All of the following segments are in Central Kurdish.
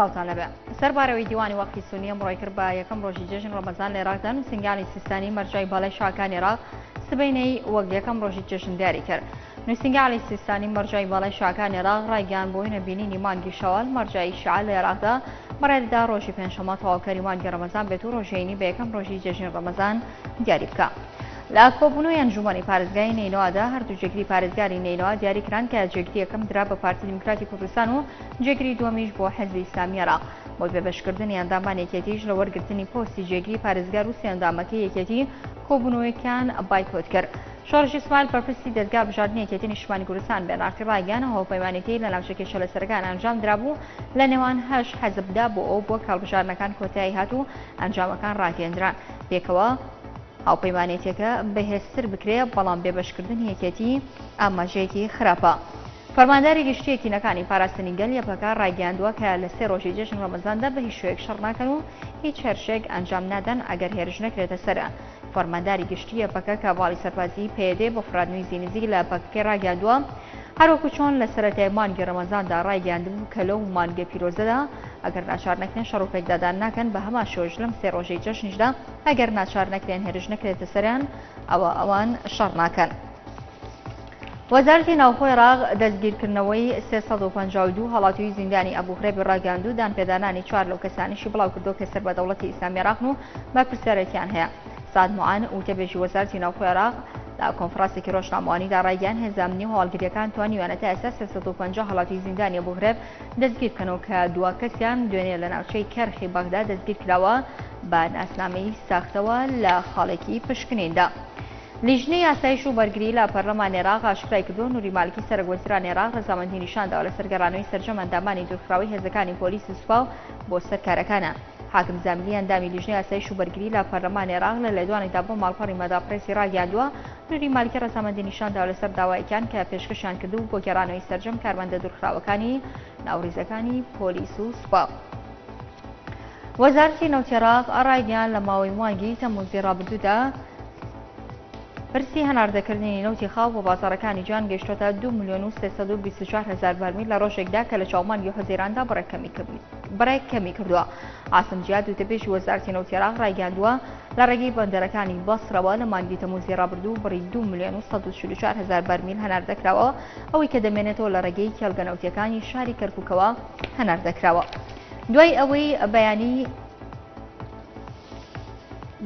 سڵاوتان لەبێ. سەربارەوەی دیوانی وەقفی سونی ئەمڕۆی کرد بە یەکەم ڕۆژی جەژن ڕەمەزان لە عێراقدا نووسینگانی سیستانی مەرجای باڵای شاکانی عێراق سبەینێی وەک یەکەم ڕۆژی جەژن دیاری کرد. نووسینگە عەلی سیستانی مەرجای باڵای شاکانی عێراق ڕایگەیاند بۆ نەبینینی مانگی شەوال مەرجای شیعە لە عێراقدا بڕیاریدا ڕۆژی پێنجشەممە تەواوکەری مانگی ڕەمەزان بێت و ڕۆژی هەینی بە یەکەم ڕۆژی جەژنی ڕەمەزان دیاری بکا. لە کۆبوونەوەی ئەنجوومەنی پارێزگای نەینەوادا هەردوو جێگری پارێزگاری نەینەوا دیاری کران کە جێگری یەکەم درا بە پارتی دیموکراتی کوردستان و جێگری دووەمیش بۆ حزبی ئیسلامی عێراق بۆ بێبەشکردنی ئەندامانی یەکێتیش لە وەرگرتنی پۆستی جێگری پارێزگار و سێ ئەندامەکەی یەکێتی کۆبوونەوەیەکیان بایکۆت کرد. شۆڕش ئیسماعیل بەرپرسی دەزگا هەڵبژاردنی یەکێتی نیشتمانی کوردستان بە ئێن ئاڕ تی ڕایگەیاند هاوپەیمانێتی لە ناوچە کێشە لەسەرەکان ئەنجام درابوو لە نێوان هەشت حزبدا بۆ ئەو بووە کە هەڵبژاردنەکان کۆتایی هات و ئەنجامەکان ڕاگەیەندران پێکەوە هاوپەیمانێتیەکە بەهێزتر بکرێ بەڵام بێبەشکردنی یەکێتی ئاماژەیەکی خراپە. فەرمانداری گشتی یەکینەکانی پاراستنی گەل یەپەکە ڕایگەیاندووە کە لە سێ ڕۆژی جەژن ڕەمەزاندا بە هیچ شێوەیەک شەڕ ناکەن و هیچ هێرشێک ئەنجام نادەن ئەگەر هێرش نەکرێتە سەر فەرمانداری گشتی یەپەکە کە باڵی سەربازیی پەیەدە بۆ فرات نویزی نزیک لە پەکەکەی ڕاگەیاندووە هەروەکو چۆن لە سەرەتای مانگی ڕەمەزاندا ڕایگەیاندبوو کە لەو مانگە پیرۆزەدا ئەگەر ناچار نەکرێن شەڕ و پێکدادان ناکەن بە هەمان شێوەش لەم سێ ڕۆژەی جەژنیشدا ئەگەر ناچار نەکرێن هێرش نەکرێتە سەریان ئەوە ئەوان شەڕ ناکەن. وەزارەتی ناوخۆی عێراق دەستگیرکردنەوەی 352 هاوڵاتیی زیندانی ئەبوغرێبی ڕاگەیاند و دانپێدانانی چوار لەو کەسانەشی بڵاوکردەوە کە سەر بە دەوڵەتی ئیسلامی عێراقن و بەرپرسیارێتیان هەیە. سعد معان وتەبێژی وەزارەتی ناوخۆی عێراق لە کۆنفرانسێکی ڕۆژنامەوانیدا ڕایگەیاند هێزە ئەمنی و هەواڵگرییەکان توانیویانە تا ئێستا 350 هاوڵاتیی زیندانی ئەبوغرێب دەستگیر بکەنەوە کە دوا کەسیان دوێنێ لە ناوچەی کەرخی بەغدا دەستگیر کراوە بە ناسنامەی ساختەوە لە خاڵێکی پشکنیندا. لیژنەی ئاسایش و بەرگری لە پەرلەمانی عێراق ئاشکرای کردووە، نوری مالکی سەرۆک وەزیرانی عێراق رەزامەندی نیشانداوە لەسەر گەڕانەوەی سەرجەم ئەندامانی دوورخراوەی هێزەکانی پۆلیس و سوپا بۆ سەر کارەکانیان. حاکم زاملی ئەندامی لیژنەی ئاسایش و بەرگری لە پەرلەمانی عێراق لە لێدوانێکدا بۆ ماڵپەڕی مەدا پرێسی راگەیاندووە، نوری مالکی رەزامەندی نیشانداوە لەسەر داوایەکیان کە پێشکەشیان کردبوو بۆ گێڕانەوەی سەرجەم کارمەندە دوورخراوەکانی ناو ریزەکانی پۆلیس و سوپا. وەزارەتی نەوتی عێراق ڕایگەیاند لە ماوەی مانگی تەمموزی ڕابردوودا پرسی هەناردەکردنی نەوتی خاو بۆ بازاڕەکانی جیهان گەیشتۆتە 2 ملیۆن و 324 هەزار بەرمیل لە ڕۆژێکدا کە لە چاو مانگی حوزەیراندا بڕێک کەمی کردووە. عاسم جیاد وتەبێژی وەزارەتی نەوتی عێراق ڕایگەیاندووە لە ڕێگەی بەندەرەکانی بەسرەوە لە مانگی تەمموزی ڕابردوو بڕی 2 ملیۆن و 144 هەزار بەرمیل هەناردەکراوە ئەوەی کە دەمێنێتەوە لە ڕێگەی کێڵگە نەوتیەکانی شاری کەرکوکەوە هەناردەکراوە. دوای ئەوەی بەیانی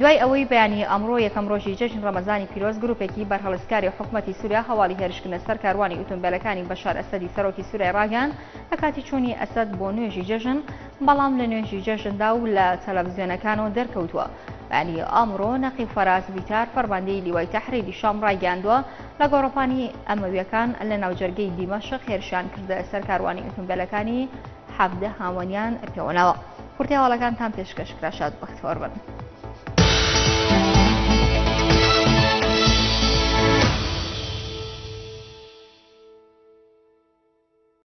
دوای ئەوەی بەیانی ئەمڕۆ یەکەم ڕۆژی جەژن ڕەمەزانی پیرۆز گروپێکی بەرهەڵستکاری حکومەتی سووریا هەواڵی هێرشکردنە سەر کاروانی ئوتومبێلەکانی بەشار ئەسەدی سەرۆکی سووریای ڕاگەیاند لە کاتی چوونی ئەسەد بۆ نوێژی جەژن بەڵام لە نوێژی جەژندا و لە تەلەڤزیۆنەکانەوە دەرکەوتووە بەیانی ئەمڕۆ نەقیب فەراز بیتار فەرماندەی لیوای تەحریری شام ڕایگەیاندووە لە گۆڕەپانی ئەمەویەکان لە ناوجەرگەی دیمەشق هێرشیان کردە سەر کاروانی ئوتومبێلەکانی 17 هاوەنیان پێوەناوە. کورتەی هەواڵەکانتان پێشکەش کرا شاد بەختەوەر بن.